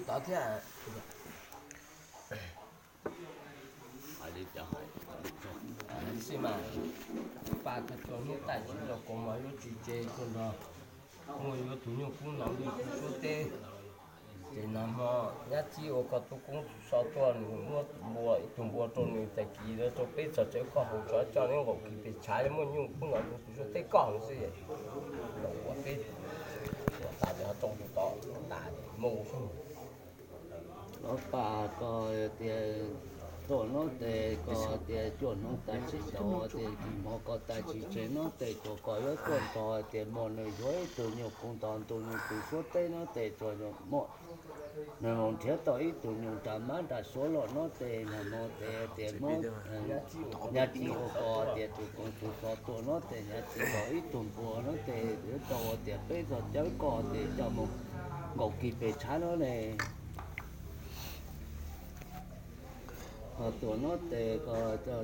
Tod thiab. Xij mas, pa tug tsuag hnub tais tsis nrog kuv mog, yuav tsis tseg tuaj nrog, muaj yuav tus nyuj kub nto ntuj tu suab teb. Ces nag hmo nyab txib ua koj tub koob so tuaj, nws muab npua, ib tug npua rau nws, tag kis rau peb txog tsawv koj haus, tso coj neb nqaum kis pes tshav, muaj nyuj kub nto ntuj tu suab teb koj haus xwb. Ua peb, ua tas ces ho tsoo tus tod tas ces mus xwb. Los pas koj tias tuaj no tes koj tias cuaj hnub tais tsis nrog, tias kis hmo koj tais tsis tseg no tes tsuas koj yuav tuaj nrog, tias muaj nws yuav ib tug nyuj kub nto ntuj nyuj tu suab teb no tes tsuas muaj nws mus nrhiav tau ib tug nyuj nram mab nram suav los no tes nag hmo tes tias muab nyab txib ua koj tias tus koob tus so tuaj no tes nyab txib tau ib tug npua no tes yuav tau tias peb txog cawv koj tias coj mus nqaum kis pes tshav no ne. Ho tuaj no tes koj tau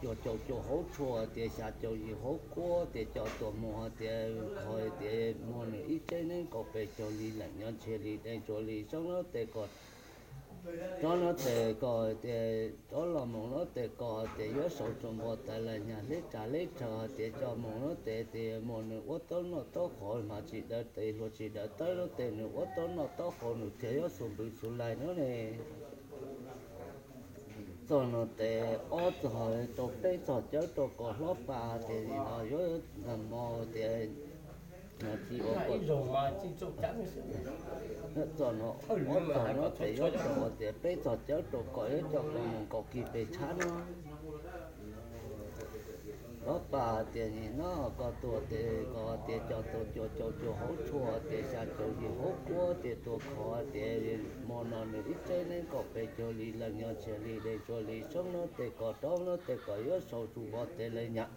cuaj caum cuaj hauv tshuaj tias xya caum yim hauv kuab tias coj tuaj mus tias kho tias muaj nws ib tsev neeb nkaum pes caug li leej nyob ntshe li dej ntsuag li soob no tes koj rov no tes koj tias rov los mus no tes koj tias yuav sau tsuas npua tas lawm nyag leb tsa leb tshaw tias coj mus no tes tias muaj nws ua taub noj taub haus mas tsis daws tes hluas tsis daws tawb no tes nws ua taub noj taub haus nws thiaj yuav xu npws xu lais no ne. Txog no tes ob txog rau peb txog cawv rau kom hlob pas tias nim no yuav nag hmo tias no tsis ua txog no ob txog no tes yuav tau tias peb txog cawv rau kom yuav coj koj mus nkaum kis pes tshab no. Hlob pas tias nim no koj tuaj tes koj tias coj tau cuaj caum cuaj hauv tshuaj tias xya caum yim hauv kuab tias tuaj kho tias hmo no nws ib tsev neeb nkaum pes caug li leej nyob ntshe li dej ntsuag li soob no tes koj rov no tes koj yuav sau tsuas npua tes lawm nyag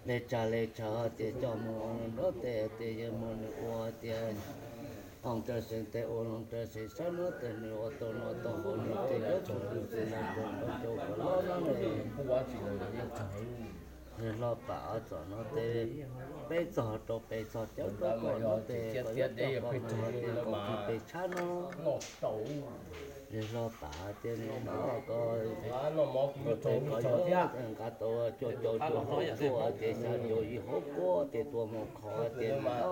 le tsa le tshaw tias coj mus no tes tias yuav muaj nws ua tias hoo raws xeev tes ua hoo raws xeev sab no tes nws ua tau no tau haus nws tes yuav txog nws tes nws tus npua cau kom hlob no ne. Hlob pas txog no tes peb txog rau pes txog cawv rau koj no tes koj yuav coj koj mus tias nkaum kis pes tshab no. Hlob pas tias nim no koj tes koj yuav nqa tau cuaj caum cuaj hauv tshuaj tias xya caum yim hauv kuab tias tuaj mus kho tias nws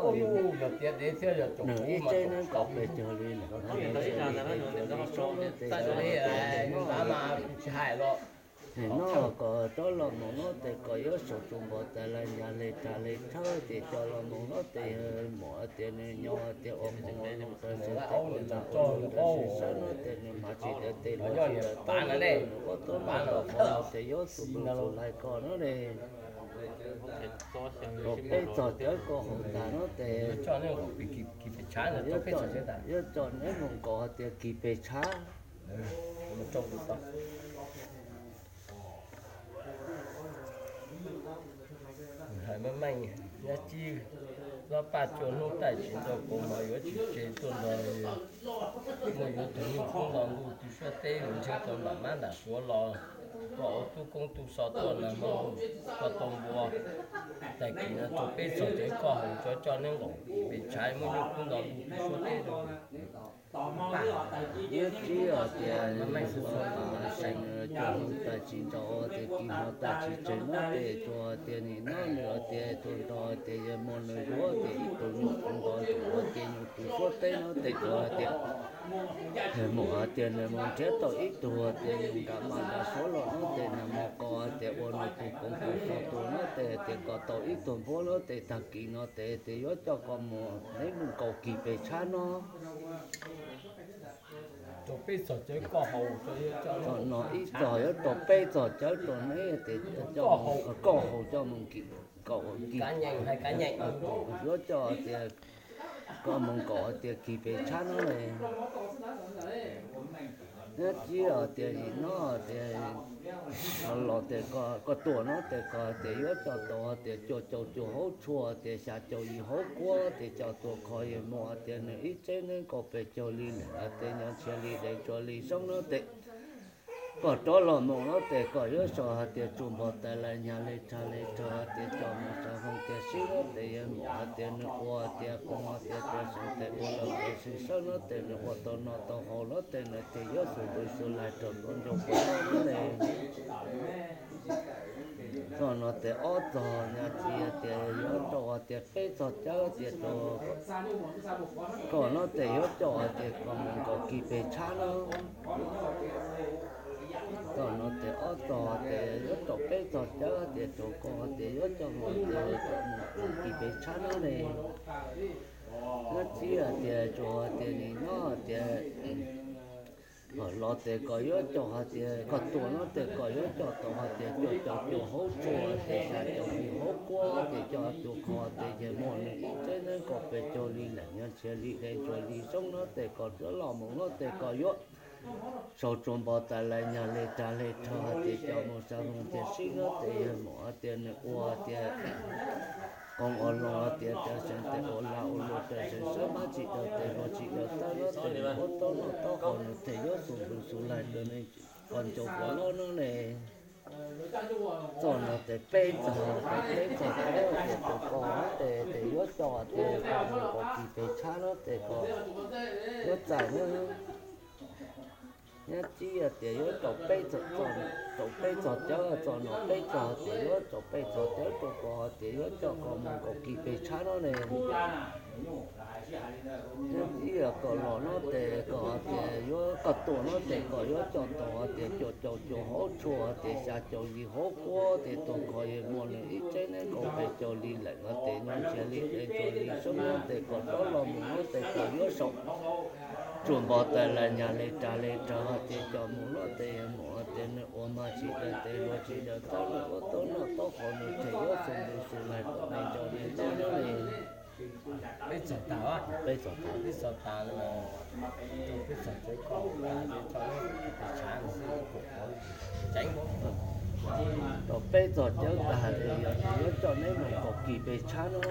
ib tsev neeb nkaum pes caug li leej nyob ntshe li dej ntsuag li soob no tes nim no koj rov los mus no tes koj yuav sau tsuas npua tas lawm nyag le tsa le tshawb tias coj los mus no tes muaj tias nws nyob tias ua hoo hoo raws xeev tes ua hoo raws xeev sab no tes nws mas tsis daws tes hluas tsis daws tawb nws ua tau noj tau haus tias yuav xu npws xu lais koj no ne. Rau peb txog cawv koj haus tas no tes yuav coj neb mus nkaum tias kis pes tshab. Hais meej meej, nyab txib, hlob paj cua hnub taij tsis nrog kuv mov yuav tsis tseg tuaj nrog, muaj yuav tus nyuj kub nto ntuj tu suab teb nrhiav tau nram mab nram suav los, koj ua tub koob tub xov tuaj nag hmo, koj tau npua, tag kis no rau peb txog cawv koj haus tsuav coj neb nqaum pes tshav muaj nyuj kub nto ntuj tu suab teb. Nyab txib tias hlob paj seem cua hnub taij tsis nrog tias kis hmo taij tsis tseg no tes tsuas tias nim no nws tias tuaj nrog tias yuav muaj nws yuav tias ib tug nyuj kub nto ntuj tias nyuj tu suab teb no tes tsuas tias mus hais tias nws mus nrhiav tau ib tug tias yus nram maj nram suav los no tes nag hmo koj tias ua nws tus koob tus xov tuaj no tes tias koj tau ib tug npua no tes tag kis no tes tias yuav coj koj mus neb mus nkaum kis pes tshab no. Thaum no ib txog yuav rau peb txog cawv rau neb tias koj haus coj mus nkaum kis, yuav coj tias koj mus nkaum tias kis pes tshab no ne. Nyab txib tias nim no tias los tias koj tuaj no tes koj tias yuav coj tau tias cuaj caum cuaj hauv tshuaj tias xya caum yim hauv kuab tias coj tuaj kho yuav muaj tias nws ib tsev neeb nkaum pes caug li leej tias nyob ntshiab li dej ntsuag li soob no tes Koj rov los mus no tes koj yuav sau hais tias tsuas npog tais lais nyag le rag le rog hais tias coj mus xav hoo tias sib no tes yog mus hais tias nws ua tias koom hais tias tus xeem tes ua lawm tus xeem sawb no tes nws ua tau no tau haus no tes nws tes yuav xub npws xub lais rau koj ncauj puas no ne. Txoj no tes ob txog nyab txiv tias yuav rau hais tias peb txog cawv tias rau koj no tes yuav coj hais tias koj mus nkaum kis pes tshab no. Txoj no tes ob txog tias yuav rau peb txog cawv tias rau koj tias yuav coj mus tias kis pes tshab no ne. Nyab txiv hais tias tsuas hais tias nim no tias los tes koj yuav coj hais tias koj tuaj no tes koj yuav coj tau hais tias cuaj caum cuaj hauv tshuaj tias xya caum li hauv kuab tias coj tus kho tias yog muaj nws ib tsev neeg kaum pes caug li leej nyab ntshiab li dej ntsuag li xyoob no tes koj rov los mus no tes koj yuav sau tsuas npog tais lais nyag le rag le rog hais tias coj mus xav hoo tias sib no tes yog mus hais tias nws ua tias koom ua loo hais tias cov xeem tes ua lag ua luam cov xeem sawb mab tsis daws tes luag tsis daws tawb no tes nws ua tau noj tau haus nws tes yuav xub npws xub lais rau nws koj ncauj puas no no ne. Txoj no tes peb txog tes peb txog cawv tias tus koj no tes tes yuav coj tias koj mus nkaum kis pes tshab no tes koj yuav txais no. Nyab txiv tias yuav rau peb txog cawv, txoj no peb txog tias yuav rau peb txog cawv rau koj tias yuav coj koj mus nkaum kis pes tshab no ne. Nyab txiv koj los no tes koj tias yuav koj tuaj no tes koj yuav coj tau tias cuaj caum cuaj hauv tshuaj tias xya caum yim hauv kuab tias tus kho yog muaj nws ib tsev neeg kaum pes caug li leej no tes nyab ntshiab li dej ntsuag li xyoob no tes koj rov los mus no tes koj yuav sau tsuas npog tais lais nyag le rag le rog tias coj mus no tes yog mus tias nws ua mab tsis daws tes luag tsis daws tawb nws ua tau noj tau haus nws tes yuav xub npws xub lais rau nws ncauj li no ne. Peb txog tas, peb txog tas, peb txog tas, peb txog cawv tas, tau peb txog cawv tas tias yog tias yuav coj neb mus nkaum kis pes tshab no.